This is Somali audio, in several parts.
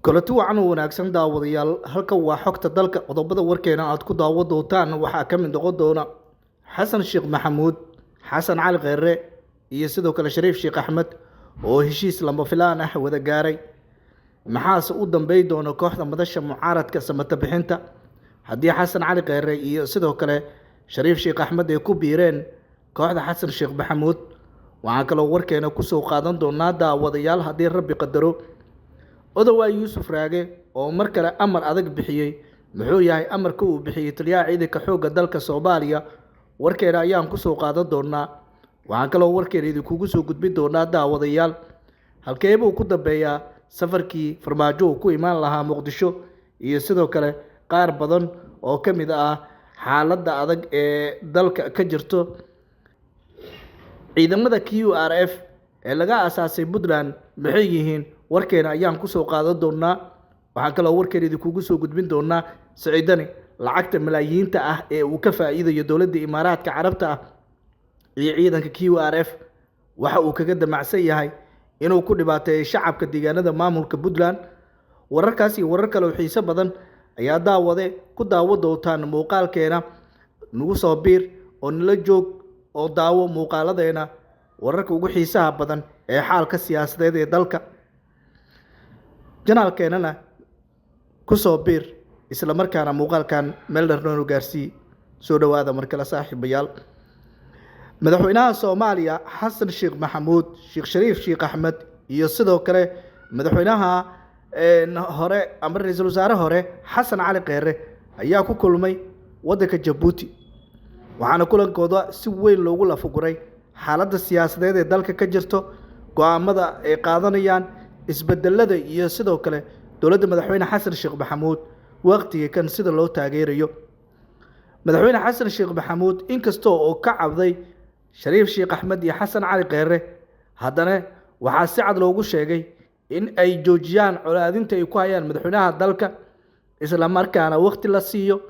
Kulanti wacan oo wanaagsan daawadayaal, halkan waa xogta dalka. Qodobada warkeena aad ku daawan doontaan waxaa ka mid noqon doona Xasan Sheekh Maxamuud, Xasan Cali Kheyre iyo sidoo kale Shariif Sheekh Axmed oo heshiis lama filaan ah wada gaaray. Maxaase u dambeyn doona kooxda madasha mucaaradka samata bixinta haddii Xasan Cali Kheyre iyo sidoo kale Shariif Sheekh Axmed ay ku biireen kooxda Xasan Sheekh Maxamuud? Waxaan kaloo warkeena kusoo qaadan doonaa daawadayaal, haddii Rabbi qadaro, Odowaa Yuusuf Raage oo mar kale amar adag bixiyey. Muxuu yahay amarka uu bixiyey taliyaha ciidanka xoogga dalka Soomaaliya? Warkeena ayaan kusoo qaadan doonaa. Waxaan kaloo warkeena idinkugu soo gudbin doonaa daawadayaal, halkee buu ku dambeeyaa safarkii Farmaajo uu ku imaan lahaa Muqdisho, iyo sidoo kale qaar badan oo ka mid ah xaaladda adag ee dalka ka jirto. Ciidamada QRF ee laga aasaasay Puntland maxay yihiin? Warkeena ayaan kusoo qaadan doonaa. Waxaan kaloo warkeena idinkugu soo gudbin doonaa Siciidani lacagta malaayiinta ah ee uu ka faa'iidayo dowladda Imaaraadka Carabta ah iyo ciidanka QRF waxa uu kaga damacsan yahay inuu ku dhibaateeyo shacabka deegaanada maamulka Puntland. Wararkaas iyo warar kale oo xiiso badan ayaa daawade ku daawo doontaan muuqaalkeena. Nagu soo biir oo nala joog oo daawo muuqaaladeena, wararka ugu xiisaha badan ee xaalka siyaasadeed ee dalka. Janaalkeenana ku soo biir, isla markaana muuqaalkan meel dheer noonu gaarsii. Soo dhowaada mar kale saaxiibayaal. Madaxweynaha Soomaaliya Xasan Sheekh Maxamuud, Sheekh Shariif Sheekh Axmed iyo sidoo kale madaxweynaha hore ama ra-iisul wasaare hore Xasan Cali Kheyre ayaa ku kulmay waddanka Jabuuti, waxaana kulankooda si weyn loogu lafaguray xaaladda siyaasadeed ee dalka ka jirto, go'aamada ay qaadanayaan, isbedelada iyo sidoo kale dowladda madaxweyne Xasan Sheekh Maxamuud waqtiga kan sida loo taageerayo. Madaxweyne Xasan Sheekh Maxamuud inkastoo oo ka cabday Shariif Sheekh Axmed iyo Xasan Cali Kheyre, haddana waxaa si cad loogu sheegay in ay joojiyaan colaadinta ay ku hayaan madaxweynaha dalka, isla markaana waqti la siiyo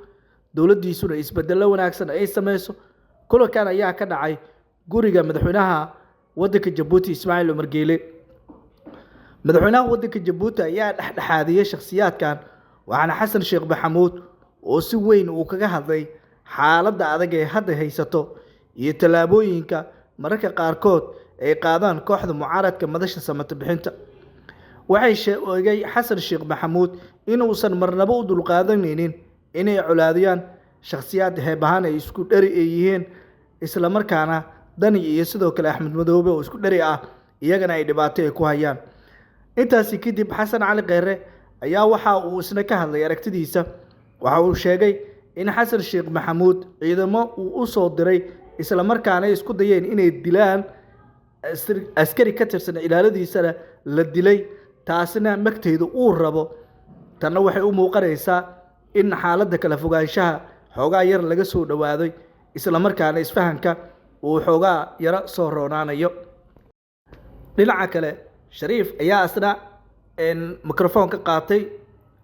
dowladdiisuna isbedello wanaagsan ay sameyso. Kulankan ayaa ka dhacay guriga madaxweynaha waddanka Jabuuti Ismaaciil Cumar Geele. Madaxweynaha waddanka Jabuuti ayaa dhexdhexaadiyey shakhsiyaadkan, waxaana Xasan Sheekh Maxamuud oo si weyn uu kaga hadlay xaaladda adag ee hadda haysato iyo tallaabooyinka mararka qaarkood ay qaadaan kooxda mucaaradka madasha samata bixinta. Waxay sheegay Xasan Sheekh Maxamuud inuusan marnabo u dulqaadanaynin inay colaadiyaan shakhsiyaad heeb ahaan ay isku dheri ay yihiin, isla markaana Dani iyo sidoo kale Axmed Madoobe oo isku dheri ah iyagana ay dhibaato ay ku hayaan. Intaasi kadib Xasan Cali Kheyre ayaa waxa uu isna ka hadlay aragtidiisa. Waxa uu sheegay in Xasan Sheekh Maxamuud ciidamo uu u soo diray, isla markaana ay isku dayeen inay dilaan askari ka tirsan ilaaladiisana la dilay, taasina magteeda uu rabo. Tanna waxay u muuqanaysaa in xaaladda kala fogaanshaha xoogaa yar laga soo dhowaaday, isla markaana isfahanka uu xoogaa yaro soo roonaanayo. Dhinaca kale Shariif ayaa isna microphone ka qaatay,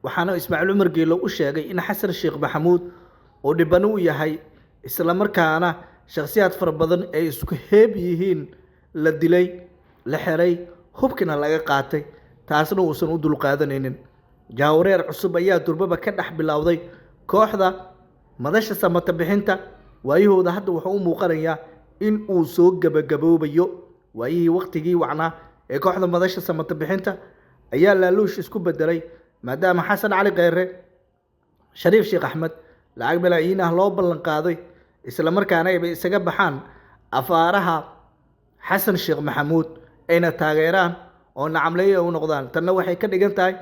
waxaana Ismaaciil Cumar Geelo u sheegay in Xasan Sheekh Maxamuud oo dhibano u yahay, isla markaana shakhsiyaad fara badan ay isku heeb yihiin la dilay, la xiray, hubkina laga qaatay, taasna uusan u dulqaadanaynin. Jaawareer cusub ayaa durbaba ka dhex bilowday kooxda madasha samata bixinta. Waayahooda hadda wuxuu u muuqanayaa in uu soo gabagaboobayo. Waayihii waqtigii wacnaa ee kooxda madasha samata bixinta ayaa laaluush isku bedelay, maadaama Xasan Cali Kheyre, Shariif Sheekh Axmed lacag malaayiin ah loo ballan qaaday, isla markaana ayba isaga baxaan afaaraha Xasan Sheekh Maxamuud ayna taageeraan oo nacamleeye u noqdaan. Tanna waxay ka dhigan tahay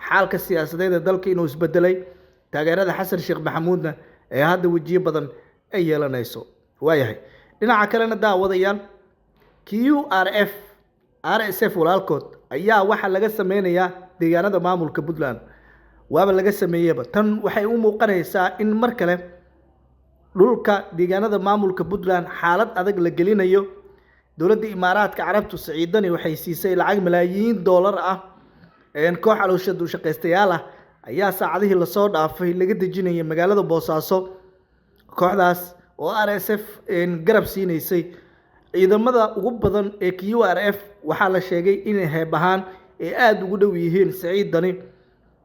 xaalka siyaasadeed ee dalka inuu isbedelay, taageerada Xasan Sheekh Maxamuudna ee hadda wejiyo badan ay yeelanayso. Waayahay, dhinaca kalena daawadayaal, QRF RSF walaalkood ayaa waxaa laga sameynayaa deegaanada maamulka Puntland, waaba laga sameeyeyba. Tan waxay u muuqanaysaa in mar kale dhulka deegaanada maamulka Puntland xaalad adag la gelinayo. Dowladda Imaaraadka Carabtu Siciidani waxay siisay lacag malaayiin doolar ah. Koox calooshadu shaqaystayaal ah ayaa saacadihii lasoo dhaafay laga dejinayay magaalada Boosaaso, kooxdaas oo RSF garab siinaysay. Ciidamada ugu badan ee QRF waxaa la sheegay inay heeb ahaan ay aada ugu dhow yihiin Siciidani.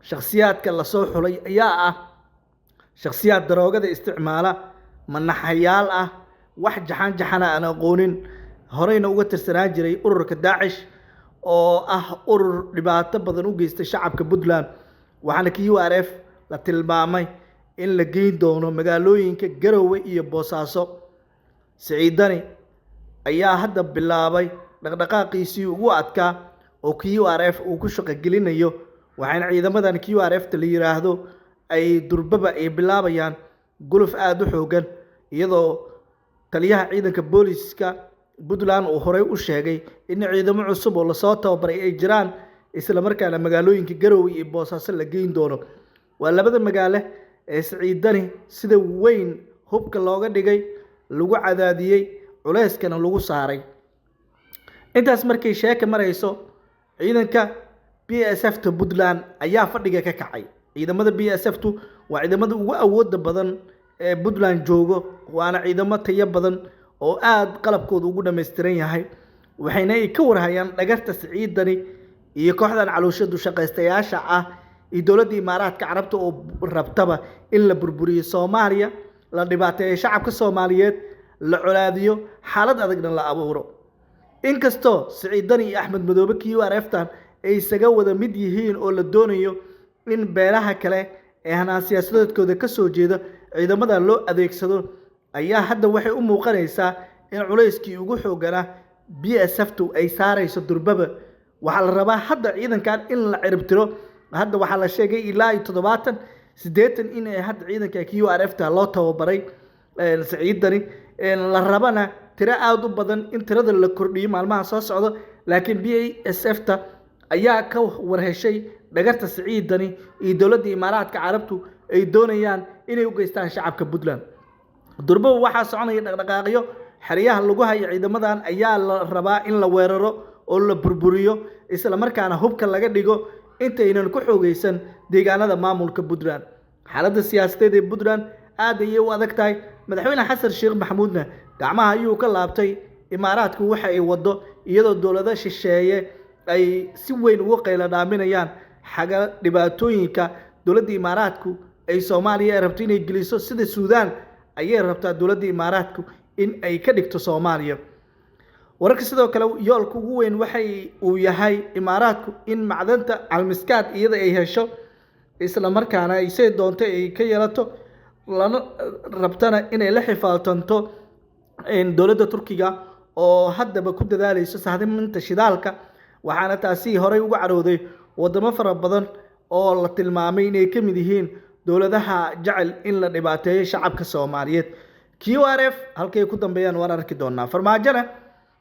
Shakhsiyaadka lasoo xulay ayaa ah shakhsiyaad daroogada isticmaala, manaxayaal ah, wax jaxan jaxana aan aqoonin, horeyna uga tirsanaan jiray ururka Daacish oo ah urur dhibaato badan u geystay shacabka Puntland. Waxaana QRF la tilmaamay in la geyn doono magaalooyinka Garowe iyo Boosaaso. Siciid Dani ayaa hadda bilaabay dhaqdhaqaaqiisii ugu adkaa oo QRF uu ku shaqo gelinayo, waxaana ciidamadan QRF ta la yiraahdo ay durbaba ay bilaabayaan guluf aada u xoogan, iyadoo taliyaha ciidanka booliska Puntland uu horey u sheegay in ciidamo cusub oo lasoo tababaray ay jiraan, isla markaana magaalooyinka Garowe iyo Boosaaso la geyn doono. Waa labada magaalo ee Siciid Dani sida weyn hubka looga dhigay, lagu cadaadiyey, culeyskana lagu saaray. Intaas markay sheeka marayso, ciidanka BSF ta Puntland ayaa fadhiga ka kacay. Ciidamada BSF tu waa ciidamada ugu awoodda badan ee Puntland joogo, waana ciidamo tayo badan oo aada qalabkooda ugu dhammaystiran yahay, waxayna ay ka warhayaan dhagarta Siciid Dani iyo kooxdan calooshadu shaqaystayaasha ah iyo dowladda Imaaraadka Carabta oo rabtaba in la burburiyo Soomaaliya, la dhibaateeyo shacabka Soomaaliyeed, la colaadiyo, xaalad adagna la abuuro. Inkastoo Siciid Dani iyo Axmed Madoobe QRF tan ay isaga wada mid yihiin oo la doonayo in beelaha kale ee hanaan siyaasadeedkooda ka soo jeeda ciidamada loo adeegsado, ayaa hadda waxay u muuqanaysaa in culayskii ugu xoogganaa BSF tu ay saarayso durbaba. Waxaa la rabaa hadda ciidankan in la ciribtiro. Hadda waxaa la sheegay ilaa iyo 70 80 in ay hadda ciidanka QRF ta loo tababaray Siciid Dani, la rabana tiro aada u badan in tirada la kordhiyo maalmaha soo socda. Laakiin BSF ta ayaa ka warheshay dhagarta Siciid Dani iyo dowladda Imaaraadka Carabtu ay doonayaan inay u geystaan shacabka Puntland. Durbaba waxaa soconaya dhaqdhaqaaqyo xeryaha lagu hayo ciidamadan ayaa la rabaa in la weeraro oo la burburiyo, isla markaana hubka laga dhigo intaynan ku xoogaysan deegaanada maamulka Puntland. Xaaladda siyaasadeed ee Puntland aad ayay u adag tahay. Madaxweyne Xasan Sheekh Maxamuudna gacmaha ayuu ka laabtay Imaaraadku waxa ay wado, iyadoo dowlado shisheeye ay si weyn ugu qaylo dhaaminayaan xagga dhibaatooyinka dowladda Imaaraadku ay Soomaaliya ay rabto inay geliso. Sida Suudaan ayay rabtaa dowladda Imaaraadku in ay ka dhigto Soomaaliya. Wararka sidoo kale, yoolka ugu weyn waxay uu yahay Imaaraadku in macdanta Calmiskaad iyada ay hesho, isla markaana ay say doonto ay ka yeelato, lana rabtana inay la xifaaltanto dowladda Turkiga oo haddaba ku dadaalayso sahdiminta shidaalka. Waxaana taasi horey uga carooday wadamo fara badan oo la tilmaamay inay ka mid yihiin dowladaha jecel in la dhibaateeyo shacabka Soomaaliyeed. QRF halkay ku dambeeyaan waan arki doonaa. Farmaajona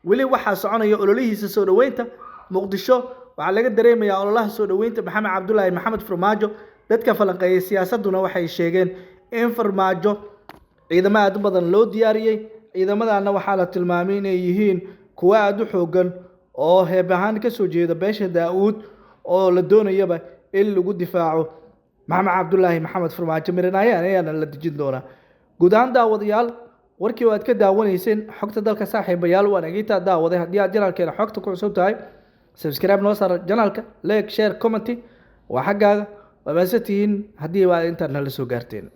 weli waxaa soconaya ololihiisa soo dhoweynta Muqdisho. Waxaa laga dareemayaa ololaha soo dhoweynta Maxamed Cabdulaahi Maxamed Farmaajo. Dadka falanqeeyay siyaasadduna waxay sheegeen in Farmaajo ciidamo aada u badan loo diyaariyey. Ciidamadaana waxaa la tilmaamay inay yihiin kuwo aada u xooggan oo heeb ahaan ka soo jeeda beesha Daa'uud, oo la doonayaba in lagu difaaco Maxamed Cabdulaahi Maxamed Farmaajo. Miranayaan ayaana la dejin doonaa. Guud ahaan daawadayaal, warkii oo aad ka daawanayseen xogta dalka saaxiibayaal, waan agiitaa daawaday. Haddii aad janaalkeena xogta ku cusub tahay, subscribe noo saar janaalka, like, share, comment waa xaggaaga. Waa mahadsantihiin haddii aad intaan nala soo gaarteen.